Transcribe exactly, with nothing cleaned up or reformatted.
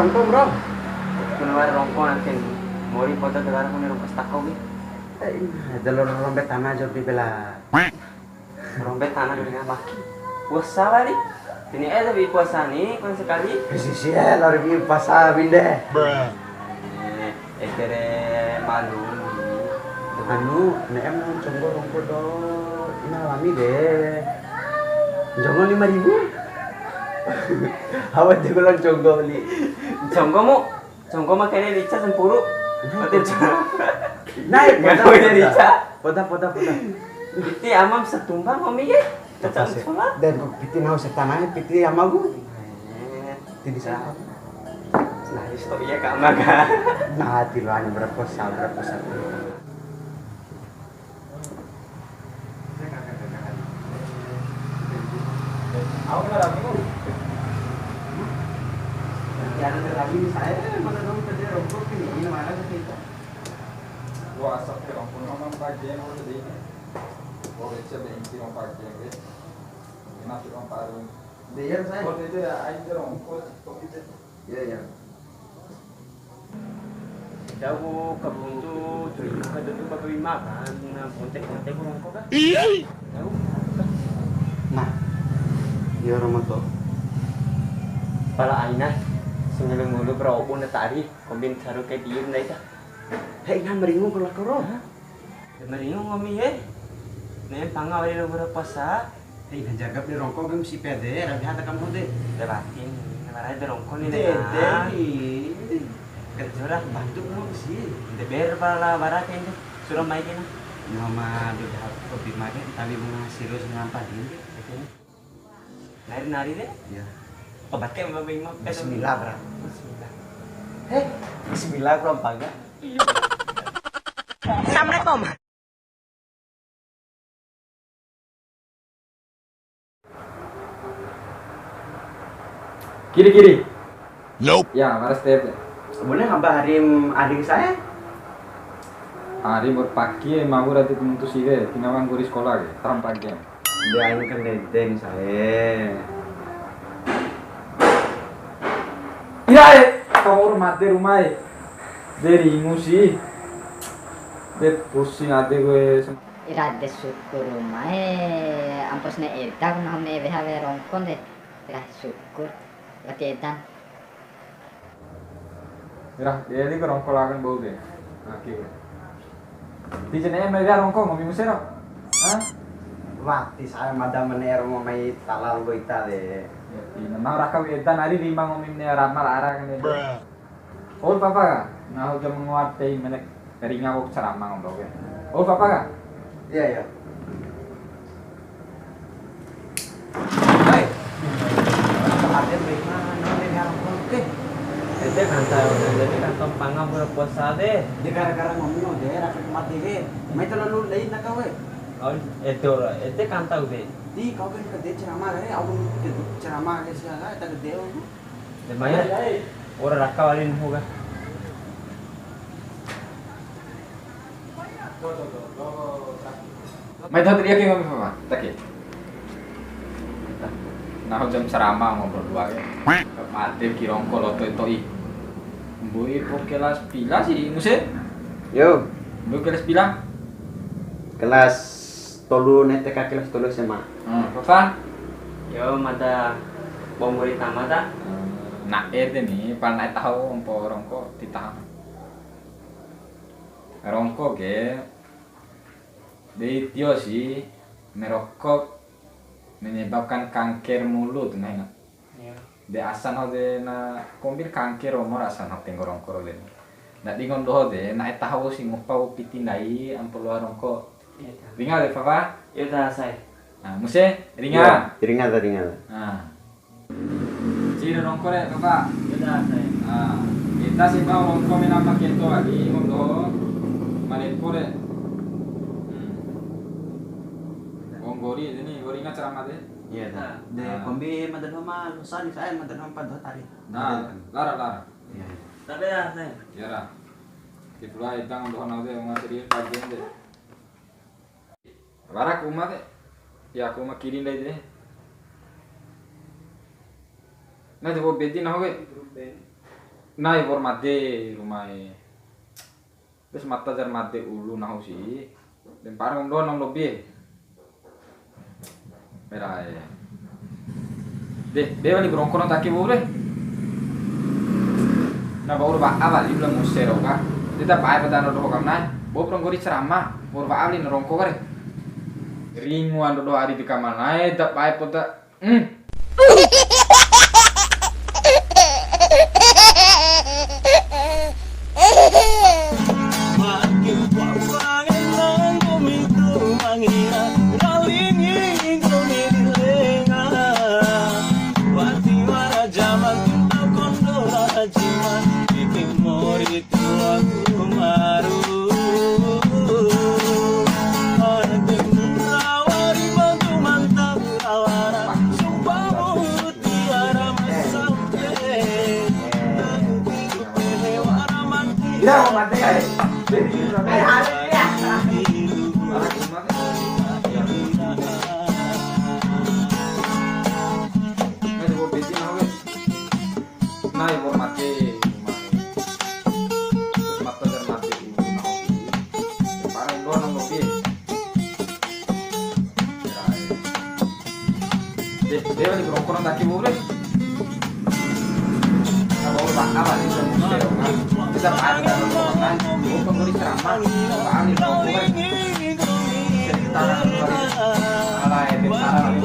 Rongko, bro. Keluar rongko nanti. Mori kota tegar punya rongko stako gitu. Eh, ini ada lor rombe tanah jawab di bela. Rombe tanah dengan maki. Puasa kali. Ini eh lebih puasa nih, kan sekali. Sisi eh lor bi puasa binde. Eh, eh, kere malu. Anu, ne'em nahu conggo rongko do. Ina lami de. Conggo lima ribu. Awa de golong conggo ni. Conggo mu. Conggo ma kene rica sampuru. Berarti conggo. Nah, poda, poda. Rica. Poda, poda, poda. Iti amam setumbang, Om, iya. Cocok semua. Dan piti nahu setan aja, piti amagu. Eh, tidak. Nah, isto iya, Kak, maka. Nah, tiluan berapa sah, berapa sah. Yang terakhir saya mana dong kerja robot ini, ini mana tuh kita? Gua asap ya ampun, orang pakai yang udah deh. Gua kecil deh, inti orang pakai yang deh. Ini masih orang paru. Dia saya. Gua itu ya, aing terus, gua TikTok itu. Iya, iya. Dahu kabuntu, tui kadudu baba Bima kan, na bontek-bontek rongko ka. Dahu. Nah, iya, Romo to. Pala aina, sengulu-ngulu pra obu na tari, kombin saru kai tiur ndai ta. Hei, ina maringu ko lako ro. Hah? De maringu nggomi he. Ne'e mpanga wali labo ra puasa. Hei, na jaga di rongko ke musi pede, rabi hata kamu de. De batin, na warai de rongko ni de. De, de ni. Kerja lah. Bantu mu si. De ber pala wara ke de. Sura mai ke na. Nama de hobi make, tapi bunga serius ngampa di. Nari-nari de? Iya. Obat kayak Mbak Bima. Bismillah, bro. Bismillah. Heh, bismillah, bro, apa enggak? Assalamualaikum. Kiri, kiri. Nope. Ya, waras tete. Bune hamba harim adik saya. Harim ur paki, mau rati temutu siwe, tina wang guri sekolah ke, tampage. De aing kandede ni sae. Ira e, kau made rumae. De ringu si. De pusing ade gue. Ira de syukur rumae, ampos ne edan, nahu ne weha we rongkon de. Ira syukur. Wati edan. Ira, dia ni rongko lakan bau de. Oke. Ti jene mega rongko nggomi muse ro. Hah? Wati saya mada mene ro mai talal bo ita de. Ya, ina mau raka edan ari lima nggomi ne ramal ara kan de. Oh, papa ka? Nahu jam nguat tei menek ringa wok ceramah ngomong ke. Oh, papa ka? Iya, iya. Hai. Ada bagaimana nih, ya ampun. Oke. Ede kanta, ede kanta pangam berpuasa deh. Di gara-gara ngomong deh, rakyat mati deh. Mai terlalu lain nak kau, eh. Oh, itu, ede kanta udah. Di kau kan gede ceramah deh, aku gede ceramah deh, siapa, tak gede aku. De mai, ora raka wali nahu ka. Mai taho tadi ake nggomi papa, taki. Nahu jam ceramah ngobrol dua ke. Made ki rongko loto to'i. Mbui po kelas pila si, muse? Yo. Mbui kelas pila? Kelas tolu, ne T K kelas tolu S M A. Hmm, Fafa? Yo, mada bonggori tama ta? Na'e de ni, pala na'e taho ompo rongko, ti taho. Rongko ke, dei tio si, merokok menyebabkan kanker mulut, nah, nah. Iya. De asa nahu de na kombi kanker romo ra asa nahu tenggo rongko ro de. Ndadi nggomi doho de, na'e taho si ngupa piti ndai ampo loa rongko. Iya, ta. Ringa de, Fafa? Iya, ta, sae. Nah, muse, ringa. Iya, ringa ta, ringa ta. Nah. Ciri rongko re, Fafa. Iya, ta, sae. Nah, ita si mau rongko mena paketo lagi, nggomi doho. Marepo re. Hmm. Wong gori de ni, gori ingat ceramah de. Iya, ta. De, kombi mada doho ma lusa ni sae, mada doho mpa doho tari. Nah, lara, lara. Iya, iya. Tapi ya, Neng. Iya, ra. Ti pula edang doho nau de, wunga serius pagi ande. Wara ku uma ke. Ya, ku uma kiri ndai de. Nah, coba bedi nahu ke. Nai wa'ur made rumae. Wes mata jar made ulu nahu si. De mpara nggomi doho nahu lobi e. Merae. De, de wali rongko na taki wa'ur re. Na wa'ur wa'a wali bela muse rau ka. De ta bae padana doho kam nai. Wa'ur nggori ceramah. Wa'ur wa'a wali na rongko ka re. Ringu ando doho ari di kamanae, ta bae poda. Hmm. Nai wa'ur made rumae. Terus mata jar made ulu nahu si. Mpara nggomi doho nahu lobi e. De, de wali rongko na taki wa'ur re. Na wa'ur wa'a wali bela muse rau ka. De ta bae padana doho kam nai. Wa'ur nggori ceramah. Wa'a wali rongko ka re. Cerita na wali. Ala e, cerita na wali.